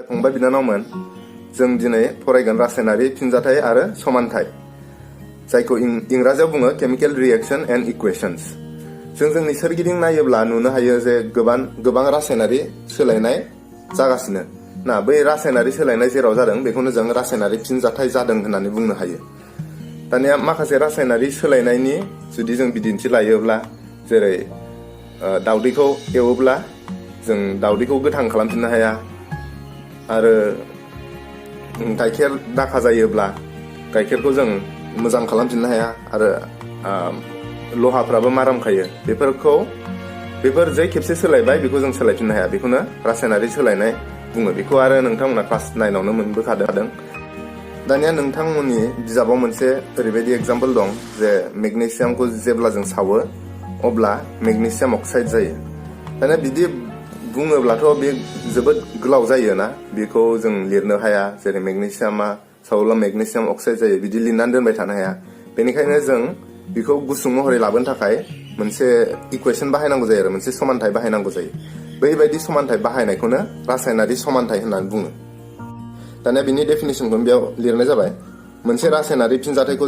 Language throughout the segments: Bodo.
फंबाय बिनानावमोन जों दिनै फरायगोन रासायनारि फिनजाथाय आरो समानथाय जायखौ इंराजियाव बुङो केमिकेल रिएक्शन एन्ड इकुवेशंस। जों जोंनि सोरगिदिं नायोब्ला नुनो हायो जे गोबां रासायनारि सोलायनाय जागासिनो ना बै रासायनारि सोलायनाय जेराव जादों बेखौनो जों रासायनारि फिनजाथाय जादों होननानै बुंनो हायो। दानिया माखासे रासायनारि सोलायनायनि जुदि जों बिदिन्थि लायोब्ला जेरै दावदैखौ एवोब्ला जों दावदैखौ गोथां खालामफिननो हाया आरो गाइखेर दाखा जायोब्ला गाइखेरखौ जों मोजां खालामफिननो हाया आरो लहाफ्राबो माराम खायो। बेफोर जे खेबसे सोलायबाय बेखौ जों सोलायफिननो हाया, बेखौनो रासायनारि सोलायनाय बुङो। बेखौ आरो नोंथांमोना क्लास 9आवनो मोनबोखादों। दानिया नोंथांमोननि बिजाबाव मोनसे ओरैबायदि एग्जाम्पल दं जे मेगनेसियामखौ जेब्ला जों सावो अब्ला मेगनेसियाम अक्साइड जायो। दानिया बिदि बुङोब्लाथ' बे जोबोद गोलाव जायोना, बेखौ जों लिरनो हाया। जेरै मेगनेसियामा सावोब्ला मेगनेसियाम अक्साइड जायो बिदि लिरनानै दोनबाय थानो हाया। बेनिखायनो जों बेखौ गुसुं महरै लाबोनो थाखाय मोनसे इकुवेशन बाहायनांगौ जायो आरो मोनसे समानथाय बाहायनांगौ जायो। बैबायदि समानथाय बाहायनायखौनो रासायनारि समानथाय होननानै बुङो। दानिया बिनि डेफिनेसनखौ बेयाव लिरनाय जाबाय। मोनसे रासायनारि फिनजाथायखौ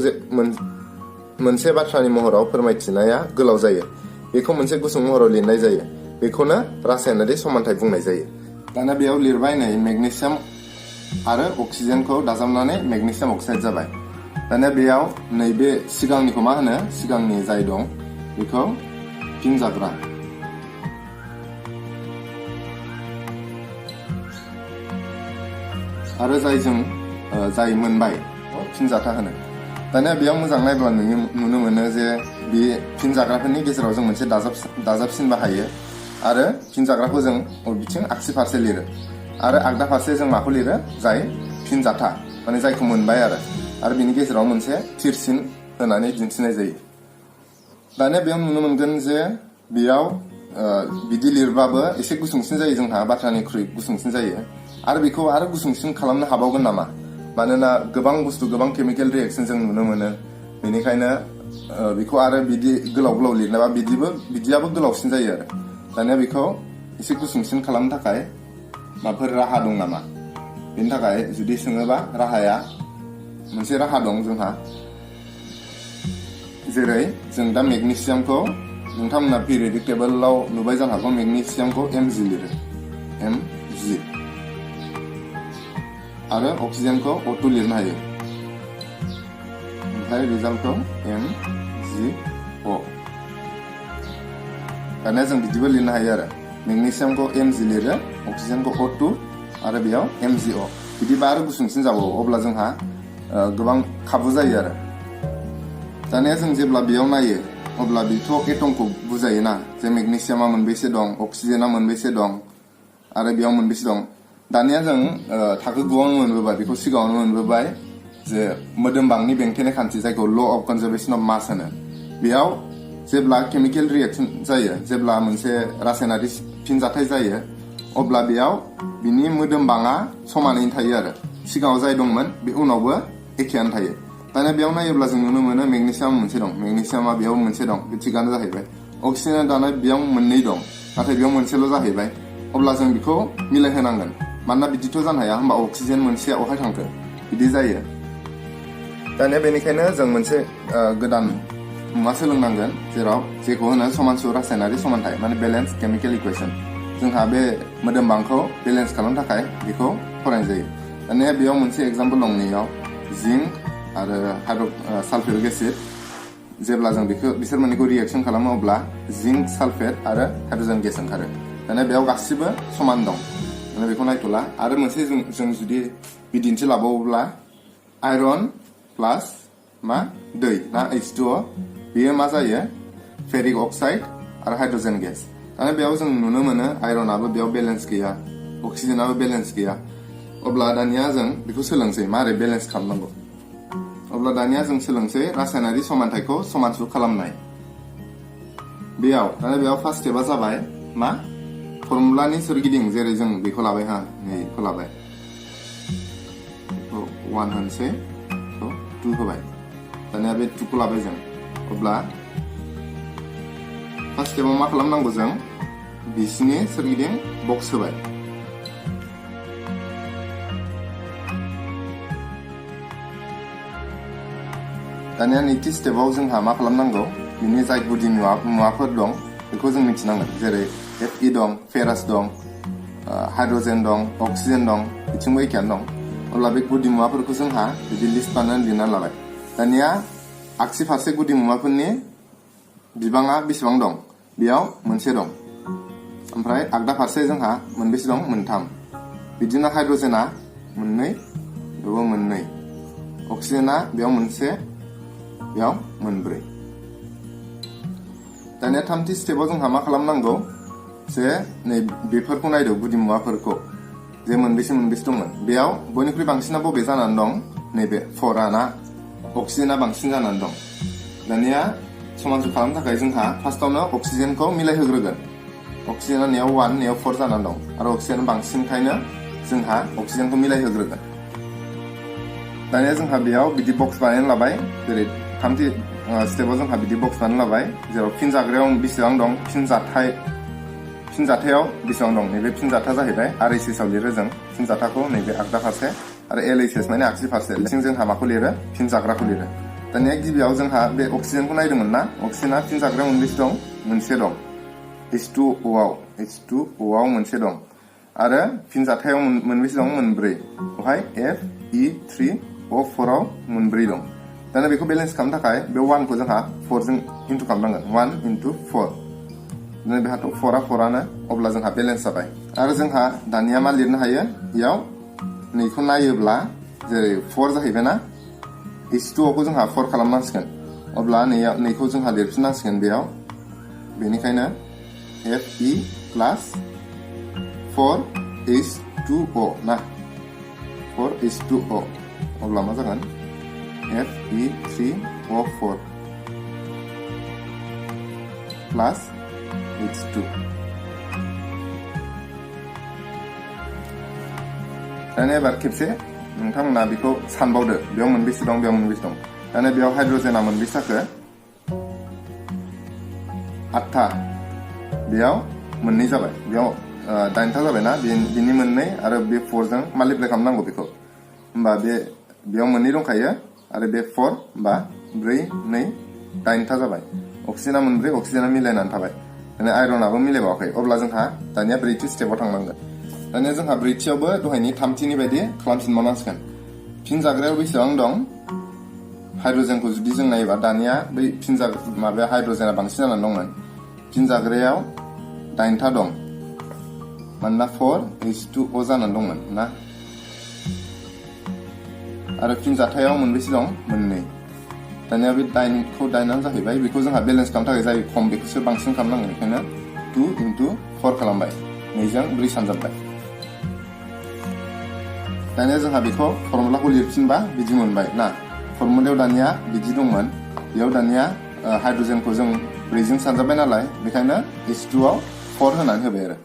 मोनसे बाथ्रानि महराव फोरमायथिनाया गोलाव जायो, बेखौ मोनसे गुसुं महराव लिरनाय जायो, बेखौनो रासायनारि समानथाय बुंनाय जायो। दानिया बेयाव लिरबाय नै मेगनेसियाम आरो अक्सिजेनखौ दाजाबनानै मेगनेसियाम अक्साइड जाबाय। दानिया बेयाव नैबे सिगांनिखौ मा होनो, सिगांनि जाय दं बेखौ फिनजाग्रा आरो जाय मोनबाय फिनजाथा होनो। दानिया बेयाव मोजां नायब्ला नुनो मोनो जे बे फिनजाग्राफोरनि गेजेराव जों मोनसे दाजाबसिन बाहायो आरो फिनजाग्राखौ जों बिथिं आगसि फारसे लिरो आरो आगदा फारसे जों माखौ लिरो, जाय फिनजाथा माने जायखौ मोनबाय आरो बिनि गेजेराव मोनसे थिरसिन होनानै दिन्थिनाय जायो। दानिया बेयाव नुनो मोनगोन जे बेयाव बिदि लिरबाबो एसे गुसुंसिन जायो, जोंहा बाथ्रानिख्रुइ गुसुंसिन जायो आरो बेखौ आरो गुसुंसिन खालामनो हाबावगोन नामा? मानोना गोबां केमिकेल रिएक्शन जों नुनो मोनो, बेनिखायनो बेखौ आरो बिदि गोलाव लिरनोबा बिदियाबो गोलावसिन जायो आरो। दानिया बेखौ एसे गुसुंसिन खालामनो थाखाय माबाफोर राहा दं नामा? बेनि थाखाय जुदि सोङोबा मोनसे राहा दं जोंहा। जेरै जों दा मेगनेसियामखौ नोंथांमोना पिरियडिक टेबोलाव नुबाय जानो हागौ, मेगनेसियामखौ Mg लिरो, Mg आरो अक्सिजेनखौ O2 लिरनो हायो, ओमफ्राय रिजाल्टखौ MgO। दानिया जों बिदिबो लिरनो हायो आरो मेगनेसियामखौ Mg लिरो, अक्सिजेनखौ O2 आरो बेयाव MgO। बिदिबा आरो गुसुंसिन जाबावो, अब्ला जोंहा गोबां खाबु जायो आरो। दानिया जों जेब्ला बेयाव नायो अब्ला बेथ' एटमखौ बुजायोना, जे मेगनेसियामा मोनबेसे दं, अक्सिजेना मोनबेसे दं आरो बेयाव मोनबेसे दं। दानिया जों थाखो 9आवनो मोनबोबाय, बेखौ सिगाङावनो मोनबोबाय जे मोदोमबांनि बेंथेनाय खान्थि जायखौ ल' अफ कनजारभेशन अफ मास होनो। बेयाव जेब्ला केमिकेल रिएक्शन जायो, जेब्ला मोनसे रासायनारि फिनजाथाय जायो, अब्ला बेयाव बिनि मोदोमबाङा समानैनो थायो आरो सिगाङाव जाय दंमोन बे उनावबो एखेयानो थायो। दानिया बेयाव नायोब्ला जों नुनो मोनो मेगनेसियाम मोनसे दं, मेगनेसियामा बेयाव मोनसे दं, बे थिगानो जाहैबाय। अक्सिजेना दाना बेयाव मोननै दं, नाथाय बेयाव मोनसेल' जाहैबाय। अब्ला जों बेखौ मिलायहोनांगोन, मानोना बिदिथ' जानो हाया, होमबा अक्सिजेन मोनसेया अहाय थांखो, बिदि जायो। दानिया बेनिखायनो जों मोनसे गोदान मुवा सोलोंनांगोन जेखौ होनो समानसु रासायनारि समानथाय, माने बेलेन्स केमिकेल इकुवेशन। जोंहा बे मोदोमबांखौ बेलेन्स खालामनो थाखाय बेखौ फरायनाय जायो। दानिया बेयाव मोनसे एग्जाम्पल दं नैयाव, जिंक आरो सालफिउरिक एसिड। जेब्ला जों बिसोर मोननैखौ रिएक्शन खालामो अब्ला जिंक सालफेट आरो हाइड्रजेन गेस ओंखारो। दानिया बेयाव गासिबो समान दं, माने बेखौ नायथ'ला। आरो मोनसे जों जुदि बिदिन्थि लाबावोब्ला आयरन प्लास दै ना H2O, बेयो मा जायो, फेरिक अक्साइड आरो हाइड्रजेन गेस। दानिया बेयाव जों नुनो मोनो आयरनाबो बेयाव बेलेन्स गैया, अक्सिजेनाबो बेलेन्स गैया। अब्ला दानिया जों बेखौ सोलोंसै मारै बेलेन्स खालामनांगौ। अब्ला दानिया जों सोलोंसै रासायनारि समानथायखौ समानसु खालामनाय। दानिया बेयाव फार्स्ट स्टेपआ जाबाय फर्मुलानि सोरगिदिं, जेरै जों बेखौ लाबाय, बेखौ लाबाय, 1 होनसै, 2 होबाय। दानिया बे 2 खौ लाबाय जों। अब्ला फार्स्ट स्टेपआव मा खालामनांगौ, जों बिसिनि सोरगिदिं बक्स होबाय। दानिया नैथि स्टेपाव जोंहा मा खालामनांगौ बिनि जाय गुदि मुवाफोर दं बेखौ जों मिथिनांगोन जेरै Fe दं फेरास दं हाइड्रजेन दं अक्सिजेन दं बिथिंबो एखेयानो दं अब्ला बे गुदि मुवाफोरखौ जोंहा बिदि लिस्ट बानायनानै लिरना लाबाय दानिया आगसि फारसे गुदि मुवाफोरनि बिबाङा बेसेबां दं बेयाव मोनसे दं ओमफ्राय आगदा फारसे जोंहा मोनबेसे दं मोनथाम बिदिनो हाइड्रजेना मोननै बेयाव मोननै अक्सिजेना बेयाव मोनसे बेयाव मोनब्रै दानिया थामथि स्टेपाव जोंहा मा खालामनांगौ जे नै बेफोरखौ नायदो गुदि मुवाफोरखौ जे मोनबेसे दंमोन बेयाव बयनिख्रुइ बांसिना बबे जानानै दं नैबे 4 ना अक्सिजेना बांसिन जानानै दं दानिया समानजों खालामनो थाखाय जोंहा फार्स्टआवनो अक्सिजेनखौ मिलायहोग्रोगोन अक्सिजेना नेयाव 1 नेयाव 4 जानानै दं आरो अक्सिजेन बांसिनखायनो जोंहा अक्सिजेनखौ मिलायहोग्रोगोन दानिया जोंहा बेयाव बिदि बक्स बानायना लाबाय जेरै थामथि स्टेपाव जोंहा बिदि बक्स बानायना लाबाय जेराव फिनजाग्रायाव बेसेबां दं फिनजाथायाव बेसेबां दं नैबे फिनजाथा जाहैबाय RHS आव लिरो जों फिनजाथाखौ नैबे आगदा फारसे आरो LHS माने आगसि फारसे लेथिं जोंहा माखौ लिरो फिनजाग्राखौ लिरो दानिया गिबियाव जोंहा बे अक्सिजेनखौ नायदोंमोन ना अक्सिजेना फिनजाग्रायाव मोनबेसे दं मोनसे दं H2O आव मोनसे दं आरो फिनजाथायाव मोनबेसे दं मोनब्रै बेवहाय Fe3O4 आव मोनब्रै दं दानिया बेखौ बेलेन्स खालामनो थाखाय बे 1 खौ जोंहा 4 जों इन्टु खालामनांगोन 1 into 4 दानिया बेहाथ' 4 आनो अब्ला जोंहा बेलेन्स जाबाय आरो जोंहा दानिया मा लिरनो हायो बेयाव नैखौ नायोब्ला जेरै 4 जाहैबाय ना H2O खौ जोंहा 4 खालामनांसिगोन अब्ला नैखौ जोंहा लिरफिननांसिगोन बेयाव बेनिखायनो Fe plus 4H2O ना 4H2O अब्ला मा जागोन Fe3O4 plus H2 दानिया एबार खेबसे नोंथांमोना बेखौ सानबावदो बेयाव मोनबेसे दं दानिया बेयाव हाइड्रजेना मोनबेसे जाखो 8था बेयाव मोननै जाबाय बेयाव 9था जाबायना बिनि मोननै आरो बे 4 जों माल्टिप्लाइ खालामनांगौ बेखौ होमबा बेयाव मोननै दंखायो आरो बे 4 बा 4 2 9था जाबाय अक्सिजेना मोनब्रै अक्सिजेना मिलायनानै थाबाय दानिया आयरनाबो मिलायबावाखै अब्ला जोंहा दानिया ब्रैथि स्टेपाव थांनांगोन दानिया जोंहा ब्रैथियावबो दहायनि थामथिनि बायदि खालामफिनबावनांसिगोन फिनजाग्रायाव बेसेबां दं हाइड्रजेनखौ जुदि जों नायोबा दानिया बै माबाया हाइड्रजेना बांसिन जानानै दंमोन फिनजाग्रायाव 9था दं मानोना 4H2O जानानै दंमोन ना आरो फिनजाथायाव मोनबेसे दं मोननै दानिया बे 9खौ 9आनो जाहैबाय बेखौ जोंहा बेलेन्स खालामनो थाखाय जाय खम बेखौसो बांसिन खालामनांगोन बेखायनो 2 into 4 खालामबाय 2 जों 4 सानजाबबाय दानिया जोंहा बेखौ फर्मुलाखौ लिरफिनबा बिदि मोनबाय ना फर्मुलायाव दानिया बिदि दंमोन बेयाव दानिया हाइड्रजेनखौ जों 4 जों सानजाबबाय नालाय बेखायनो H2 आव 4 होनानै होबाय आरो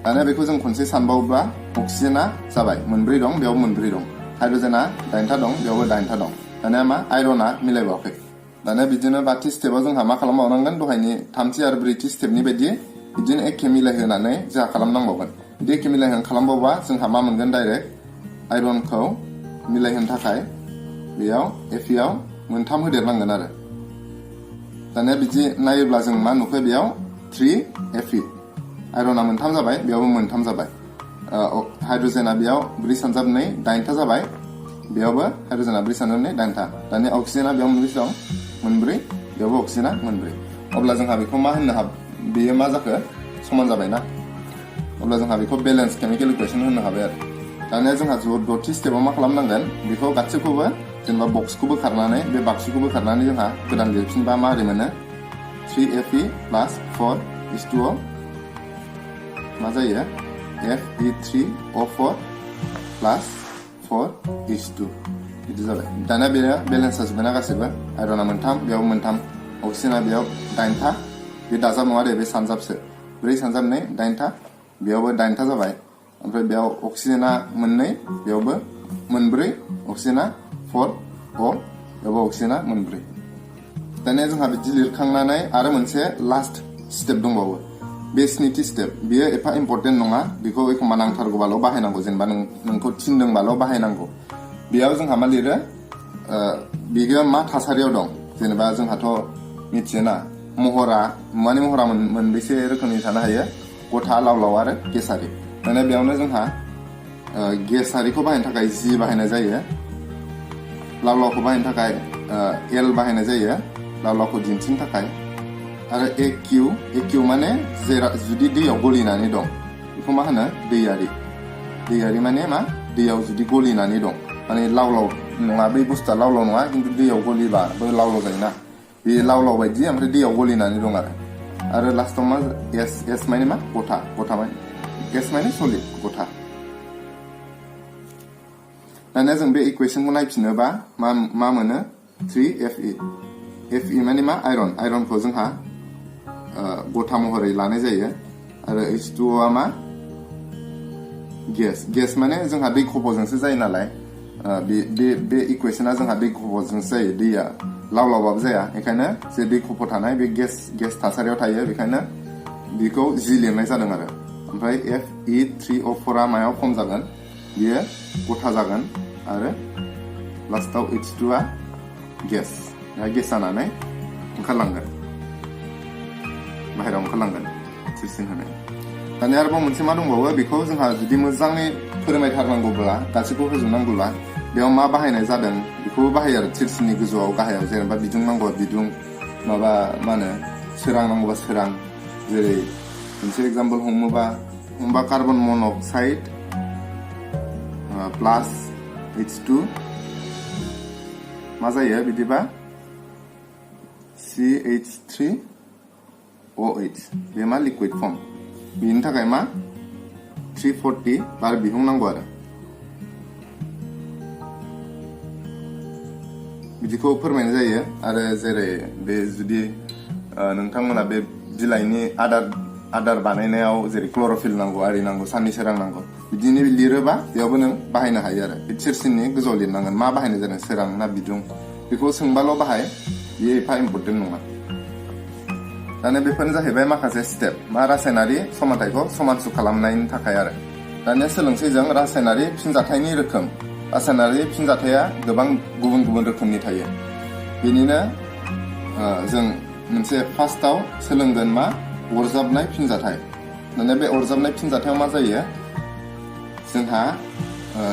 दानिया बेखौ जों खनसे सानबावोब्ला अक्सिजेना जाबाय मोनब्रै दं बेयाव मोनब्रै दं हाइड्रजेना 9था दं बेयावबो 9था दं दानिया मा आयरना मिलायबावाखै दानिया बिदिनो बाथि स्टेपाव जोंहा मा खालामबावनांगोन दहायनि थामथि आरो ब्रैथि स्टेपनि बायदि बिदिनो एखे मिलायहोनानै जोंहा खालामनांबावगोन बिदि एखे मिलायहोनानै खालामबावबा जोंहा मा मोनगोन डाइरेक्ट आयरनखौ मिलायहोनो थाखाय बेयाव Fe आव मोनथाम होदेरनांगोन आरो दानिया बिदि नायोब्ला जों मा नुखो बेयाव 3Fe आयरना मोनथाम जाबाय बेयावबो मोनथाम जाबाय हाइड्रजेना बेयाव 4 सानजाबनै 9था जाबाय बेयावबो हाइड्रजेना 4 सानजाबनै 9था दानिया अक्सिजेना बेयाव मोनबेसे दं मोनब्रै बेयावबो अक्सिजेना मोनब्रै अब्ला जोंहा बेखौ मा होननो बेयो मा जाखो समान जाबायना अब्ला जोंहा बेखौ बेलेन्स केमिकेल इकुवेशन होननो हाबाय आरो दानिया जोंहा दथि स्टेपाव मा खालामनांगोन बेखौ गासैखौबो जेनेबा बक्सखौ बोखारनानै बे बाक्सुखौ बोखारनानै जोंहा गोदान लिरफिनबा माबोरै मोनो 3Fe plus 4H2O मा जायो Fe3O4 plus 4H2 बिदि जाबाय दानिया बेयो बेलेन्स जाजोब्बायना गासैबो आयरना मोनथाम बेयाव मोनथाम अक्सिजेना बेयाव 9था बे दाजाब नङा दे बे सानजाबसो 4 सानजाबनै 9था बेयावबो 9था जाबाय ओमफ्राय बेयाव अक्सिजेना मोननै बेयावबो मोनब्रै अक्सिजेना 4O बेयावबो अक्सिजेना मोनब्रै दानिया जोंहा बिदि लिरखांनानै आरो मोनसे लास्ट स्टेप दंबावो बे स्निथि स्टेप बेयो एफा इम्पर्टेन्ट नङा बेखौ एखमबा नांथारगौबाल' बाहायनांगौ जेनेबा नोंखौ थिनदोंबाल' बाहायनांगौ बेयाव जोंहा मा लिरो बियो मा थासारियाव दं जेनेबा जोंहाथ' मिथियोना महरा मोनबेसे रोखोमनि थानो हायो गथा लाव आरो गेसारि माने बेयावनो जोंहा गेसारिखौ बाहायनो थाखाय G बाहायनाय जायो लावखौ बाहायनो थाखाय L बाहायनाय जायो लावखौ दिन्थिनो थाखाय आरो AQ माने जुदि दैयाव गलिनानै दं बेखौ मा होनो दैयारि माने मा दैयाव जुदि गलिनानै दं माने लाव नङा बै बुस्थुआ लाव नङा खिन्थु दैयाव गलिबाबो लाव जायोना बे लाव बायदि ओमफ्राय दैयाव गलिनानै दं आरो लास्टआव मा S माने मा गथा माने S माने सलिड गथा दानिया जों बे इकुवेशनखौ नायफिनोबा मा मोनो 3Fe Fe माने मा आयरनखौ जोंहा गथा महरै लानाय जायो आरो H2O आ मा गेस माने जोंहा दै खफ'जोंसो जायो नालाय बे इकुवेशना जोंहा दै खफ'जोंसो जायो दैया लावबाबो जाया बेखायनो जे दै खफ' थानाय बे गेस थासारियाव थायो बेखायनो बेखौ G लिरनाय जादों आरो ओमफ्राय Fe3O4 आ मायाव फर्म जागोन बियो गथा जागोन आरो लास्टआव H2 आ गेस जानानै ओंखारलांगोन बाहेरायाव ओंखारलांगोन सिरसिन होनाय दानिया आरोबाव मोनसे मा दंबावो बेखौ जोंहा जुदि मोजाङै फोरमायथारनांगौब्ला गासैखौ होजोबनांगौब्ला बेयाव मा बाहायनाय जादों बेखौबो बाहायो आरो सिरसिननि गोजौआव गाहायाव जेनेबा बिदुं नांगौबा बिदुं माबा मा होनो सोरां नांगौबा सोरां जेरै मोनसे एग्जाम्पल हमोबा कार्बन मन'क्साइड प्लास H2 मा जायो बिदिबा CH3OH बे मा लिक्विड फर्म बेनि थाखाय मा 340 बार बिहुं नांगौ आरो बिदिखौ फोरमायनाय जायो आरो जेरै बे जुदि नोंथांमोना बे बिलाइनि आदार बानायनायाव जेरै क्ल'र'फिल नांगौ आरि नांगौ साननि सोरां नांगौ बिदिनो लिरोबा बेयावबो नों बाहायनो हायो आरो बे सिरसिननि गोजौआव लिरनांगोन मा बाहायनाय जादों सोरां ना बिदुं बेखौ सोंबाल' बाहाय बेयो एफा इम्परटेन्ट नङा दानिया बेफोरनो जाहैबाय माखासे स्टेप मा रासायनारि समानथायखौ समानसु खालामनायनि थाखाय आरो दानिया सोलोंसै जों रासायनारि फिनजाथायनि रोखोम रासायनारि फिनजाथाया गोबां गुबुन रोखोमनि थायो बेनिनो जों मोनसे फार्स्टआव सोलोंगोन मा अरजाबनाय फिनजाथाय दानिया बे अरजाबनाय फिनजाथायाव मा जायो जोंहा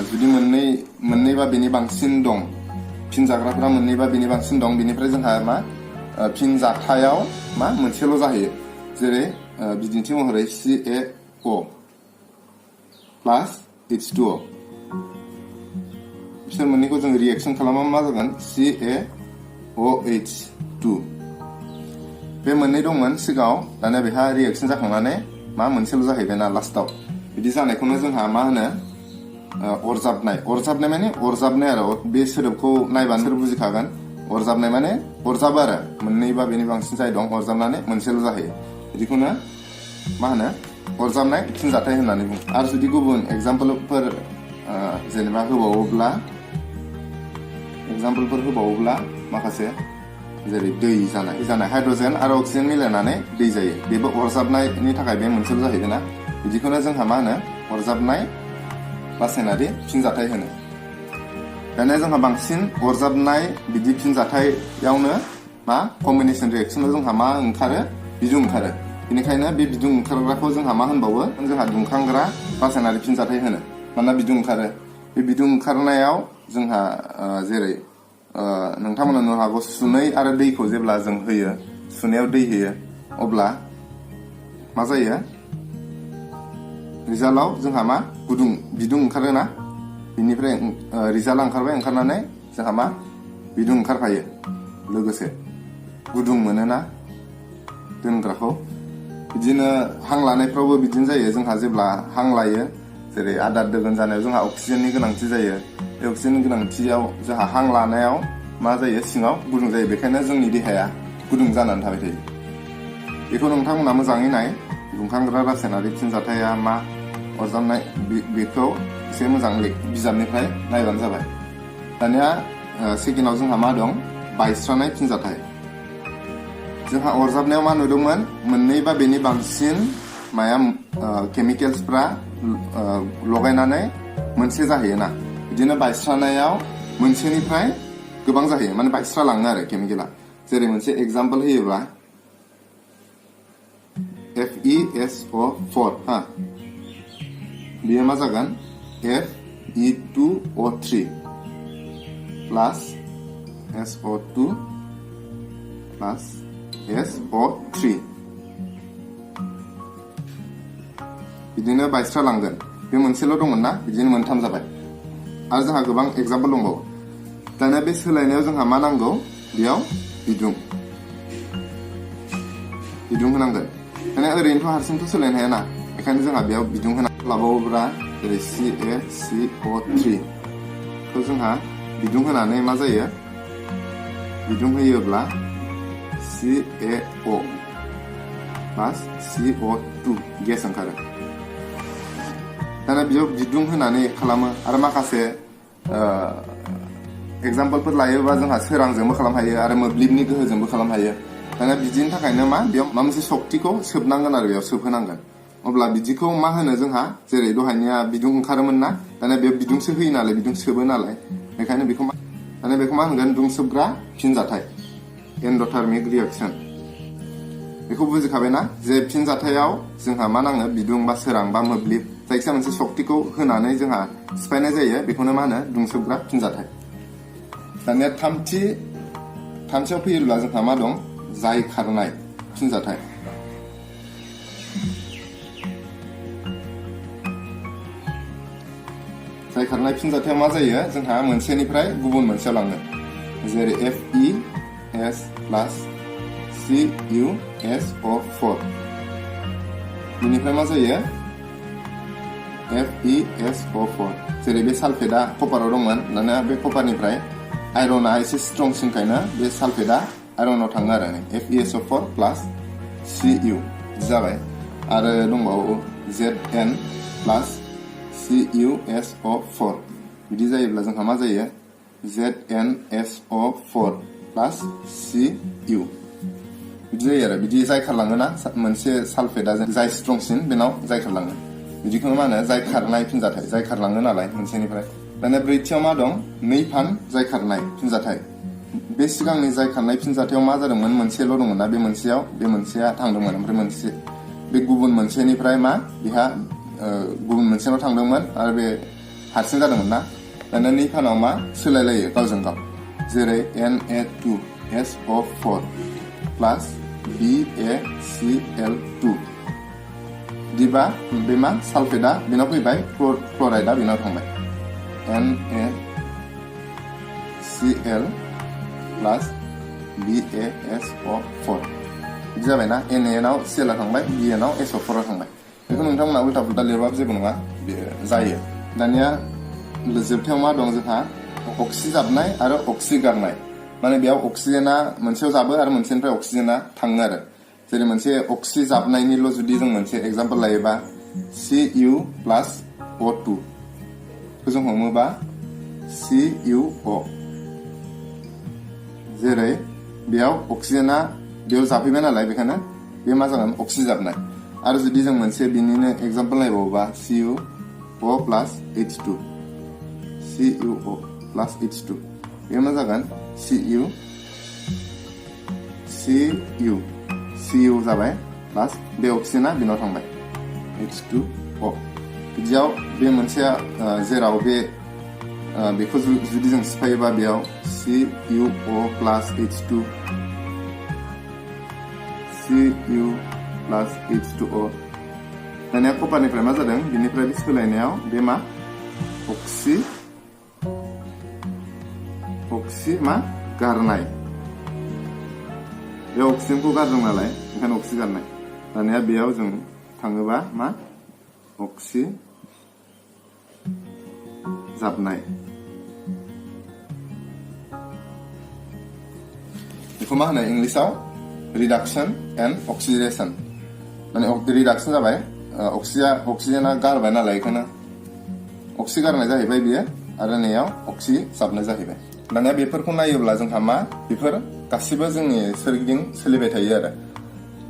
जुदि मोननै बा बेनि बांसिन दं फिनजाग्राफोरा मोननै बा बेनि बांसिन दं बेनिफ्राय जोंहा मा फिनजाथायाव मा मोनसेल' जाहैयो जेरै बिदिन्थि महरै CaO प्लास H2O बिसोर मोननैखौ जों रिएक्सन खालामबा मा जागोन CaOH2 बे मोननै दंमोन सिगाङाव दानिया बेहा रिएक्सन जाखांनानै मा मोनसेल' जाहैबाय ना लास्टआव बिदि जानायखौनो जोंहा मा होनो अरजाबनाय माने अरजाबनाय आरो बे सोदोबखौ नायबानो सोर बुजिखागोन अरजाबनाय माने अरजाबो आरो मोननै बा बेनि बांसिन जाय दं अरजाबनानै मोनसेल' जाहैयो बिदिखौनो मा होनो अरजाबनाय फिनजाथाय होननानै बुङो आरो जुदि गुबुन एग्जाम्पलफोर जेनेबा होबावोब्ला माखासे जेरै दै जानाय हाइड्रजेन आरो अक्सिजेन मिलायनानै दै जायो बेबो अरजाबनायनि थाखाय बे मोनसेल' जाहैगोन ना बिदिखौनो जोंहा मा होनो अरजाबनाय रासायनारि फिनजाथाय होनो दानिया जोंहा बांसिन अरजाबनाय बिदि फिनजाथायावनो मा कम्बिनेसन रिएक्सनाव जोंहा मा ओंखारो बिदुं ओंखारो बेनिखायनो बे बिदुं ओंखारग्राखौ जोंहा मा होनबावो जोंहा दुंखांग्रा रासायनारि फिनजाथाय होनो मानोना बिदुं ओंखारो बे बिदुं ओंखारनायाव जोंहा जेरै नोंथांमोना नुनो हागौ सुनै आरो दैखौ जेब्ला जों होयो सुनायाव दै होयो अब्ला मा जायो रिजाल्टआव जोंहा मा बिदुं ओंखारोना बिनिफ्राय रिजाल्टआ ओंखारनानै जोंहा मा बिदुं ओंखारफायो लोगोसे गुदुं मोनोना दोनग्राखौ बिदिनो हां लानायफ्रावबो बिदिनो जायो जोंहा जेब्ला हां लायो जेरै आदार दोगोन जानायाव जोंहा अक्सिजेननि गोनांथि जायो बे अक्सिजेननि गोनांथियाव जोंहा हां लानायाव मा जायो सिङाव गुदुं जायो बेखायनो जोंनि देहाया गुदुं जानानै थाबाय थायो बेखौ नोंथांमोना मोजाङै नाय दुंखांग्रा रासायनारि फिनजाथाया मा अरजाबनाय बेखौ एसे मोजां बिजाबनिफ्राय नायबानो जाबाय दानिया सेकेन्डआव जोंहा मा दं बायस्रानाय फिनजाथाय जोंहा अरजाबनायाव मा नुदोंमोन मोननै बा बेनि बांसिन केमिकेल्सफ्रा लगायनानै मोनसे जाहैयोना बिदिनो बायस्रानायाव मोनसेनिफ्राय गोबां जाहैयो माने बायस्रालाङो आरो केमिकेला जेरै मोनसे एग्जाम्पल होयोब्ला FeSO4 हा बेयो मा जागोन Fe2O3 plus SO2 plus SO3 बिदिनो बायस्रालांगोन बे मोनसेल' दंमोन ना बिदिनो मोनथाम जाबाय आरो जोंहा गोबां एग्जाम्पल दंबावो दाना बे सोलायनायाव जोंहा मा नांगौ बेयाव बिदुं होनांगोन माने ओरैनोथ' हारसिंथ' सोलायनो हायाना बेखायनो जोंहा बेयाव बिदुं होनांगौ लाबावोब्ला जेरै CaCO3 खौ जोंहा बिदुं होनानै मा जायो बिदुं होयोब्ला CaO प्लस CO2 गेस ओंखारो दाना बेयाव बिदुं होनानै खालामो आरो माखासे एग्जाम्पलफोर लायोबा जोंहा सोरांजोंबो खालामनो हायो आरो मोब्लिबनि गोहोजोंबो खालामनो हायो दाना बिदिनि थाखायनो मा बेयाव माबा मोनसे सक्तिखौ सोबनांगोन आरो बेयाव सोबहोनांगोन अब्ला बिदिखौ मा होनो जोंहा जेरै दहायनिया बिदुं ओंखारोमोन ना दाना बेयाव बिदुंसो होयो नालाय बिदुं सोबो नालाय बेखायनो बेखौ मा होनगोन दुं सोबग्रा फिनजाथाय एन्डथार्मिक रिएक्सन बेखौ बुजिखाबायना जे फिनजाथायाव जोंहा मा नाङो बिदुं बा सोरां बा मोब्लिब जायखिया मोनसे सक्तिखौ होनानै जोंहा सिफायनाय जायो बेखौनो मा होनो दुं सोबग्रा फिनजाथाय दानिया थामथियाव फैयोब्ला जोंहा मा दं जाय खारनाय फिनजाथाय जाय खारनाय फिनजाथायाव मा जायो जोंहा मोनसेनिफ्राय गुबुन मोनसेयाव लाङो जेरै FeS प्लस CuSO4 बेनिफ्राय मा जायो FeSO4 जेरै बे सालफेटआ कपाराव दंमोन दाना बे कपारनिफ्राय आयरना एसे स्ट्रंसिनखायनो बे सालफेटआ आयरनाव थाङो आरो FeSO4 प्लस Cu जाबाय आरो दंबावो Zn प्लस CuSO4 बिदि जायोब्ला जोंहा मा जायो ZnSO4 प्लस Cu बिदि जायो आरो बिदि जायखारलाङोना मोनसे सालफेटआ जाय स्ट्रंसिन बेनाव जायखारलाङो बिदिखौनो मा होनो जायखारनाय फिनजाथाय जायखारलाङो नालाय मोनसेनिफ्राय दाना ब्रैथियाव मा दं नैफान जायखारनाय फिनजाथाय बे सिगांनि जायखारनाय फिनजाथायाव मा जादोंमोन मोनसेल' दंमोन ना बे मोनसेया थांदोंमोन ओमफ्राय मोनसे बे गुबुन मोनसेनिफ्राय मा बेहा गुबुन मोनसेनाव थांदोंमोन आरो बे हारसिं जादोंमोन ना दाना नैफानाव मा सोलायलायो गावजों गाव जेरै Na2SO4 प्लस BaCl2 बिदिबा बे मा सालफेटआ बेनाव फैबाय क्लराइडआ बेनाव थांबाय NaCl प्लस BaSO4 बिदि जाबायना Na-नाव Cl थांबाय Bn-नाव SO4 थांबाय बेखौ नोंथांमोना उल्टा पुल्टा लिरबाबो जेबो नङा जायो दानिया जोबथायाव मा दं जोंहा अक्सिजाबनाय आरो अक्सिगारनाय माने बेयाव अक्सिजेना मोनसेयाव जाबो आरो मोनसेनिफ्राय अक्सिजेना थाङो आरो जेरै मोनसे अक्सिजाबनायनिल' जुदि जों मोनसे एग्जाम्पल लायोबा Cu प्लस O2 खौ जों हमोबा CuO जेरै बेयाव अक्सिजेना बेयाव जाफैबाय नालाय बेखायनो बे मा जागोन अक्सिजाबनाय आरो जुदि जों मोनसे बिनिनो एग्जाम्पल नायबावोबा CuO plus H2 CuO plus H2 बे मा जागोन Cu जाबाय प्लस बे अक्सिजेना बेनाव थांबाय H2O बिदियाव बे मोनसेया जेराव बेखौ जुदि जों सिफायोबा बेयाव CuO plus H2 Cu plus H2O दानिया कपारनिफ्राय मा जादों बिनिफ्राय बे सोलायनायाव बे मा अक्सि मा गारनाय बे अक्सिजेनखौ गारदों नालाय ओंखायनो अक्सि गारनाय दानिया बेयाव जों थाङोबा मा अक्सि जाबनाय बेखौ मा होनो इंलिसाव रिडाक्सन एन्ड अक्सिडेशन माने रिडाक्सन जाबाय अक्सिजेना गारबाय नालाय बेखायनो अक्सि गारनाय जाहैबाय बियो आरो नैयाव अक्सि जाबनाय जाहैबाय दानिया बेफोरखौ नायोब्ला जोंहा मा बेफोर गासिबो जोंनि सोरगिदिं सोलिबाय थायो आरो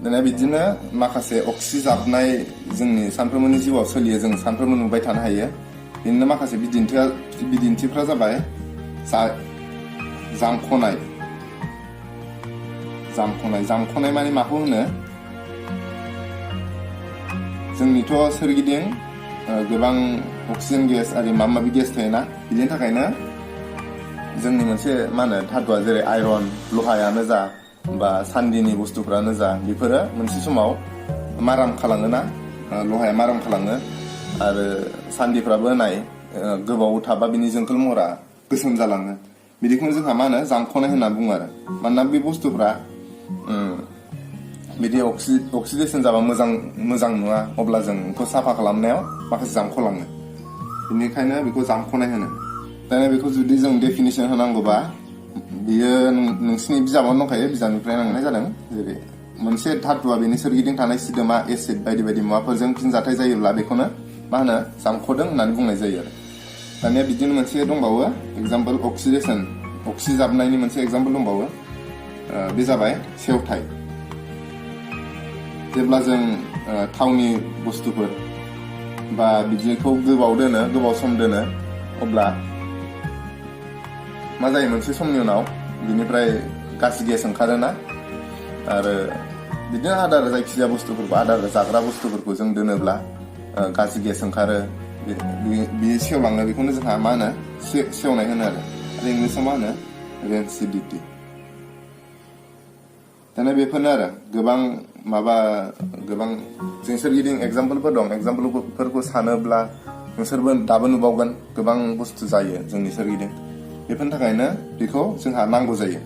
दानिया बिदिनो माखासे अक्सि जाबनाय जोंनि सानफ्रोमबोनि जिउआव सोलियो जों सानफ्रोमबो नुबाय थानो हायो बिदिनो माखासे बिदिन्थिफ्रा जाबाय जामख'नाय माने माखौ होनो जोंनिथ' सोरगिदिं गोबां अक्सिजेन गेस आरो माबा माबि गेस थायोना बिनि थाखायनो जोंनि मोनसे मा होनो धातुआ जेरै आयरन लहायानो जा बा सान्दिनि बुस्थुफ्रानो जा बेफोरो मोनसे समाव माराम खालाङोना लहाया माराम खालाङो आरो सान्दिफ्राबो नाय गोबाव थाबा बिनि जोंखोल महरा गोसोम जालाङो बिदिखौनो जोंहा मा होनो जामख'नाय होनना बुङो आरो मानोना बे बुस्थुफ्रा बिदि अक्सिडेसन जाबा मोजां नुवा अब्ला जों बेखौ साफा खालामनायाव माखासे जामख'लाङो बेनिखायनो बेखौ जामख'नाय होनो दानिया बेखौ जुदि जों डेफिनेसन होनांगौबा बियो नोंसिनि बिजाबावनो दंखायो बिजाबनिफ्राय नांनाय जादों जेरै मोनसे धातुआ बेनि सोरगिदिं थानाय सिदोमा एसिड बायदि बायदि मुवाफोरजों फिनजाथाय जायोब्ला बेखौनो मा होनो जामख'दों होननानै बुंनाय जायो आरो दानिया बिदिनो मोनसे दंबावो एग्जाम्पल अक्सिडेसन अक्सिजाबनायनि मोनसे एग्जाम्पल दंबावो बे जाबाय सेवथाय जेब्ला जों थावनि बुस्थुफोर बा बिदिखौ गोबाव सम दोनो अब्ला मा जायो मोनसे समनि उनाव बिनिफ्राय गाज्रि गेस ओंखारोना आरो बिदिनो आदार जायखिजाया बुस्थुफोरखौ आदार जाग्रा बुस्थुफोरखौ जों दोनोब्ला गाज्रि गेस ओंखारो बे सेवलाङो बेखौनो जोंहा मा होनो सेवनाय होनो आरो इंलिसाव मा होनो रेन्सिडिटि दाना बेफोरनो आरो गोबां जों सोरगिदिं एग्जाम्पलफोर दं एग्जाम्पलफोरखौ सानोब्ला नोंसोरबो दाबो नुबावगोन गोबां बुस्थु जायो जोंनि सोरगिदिं बेफोरनि थाखायनो बेखौ जोंहा नांगौ जायो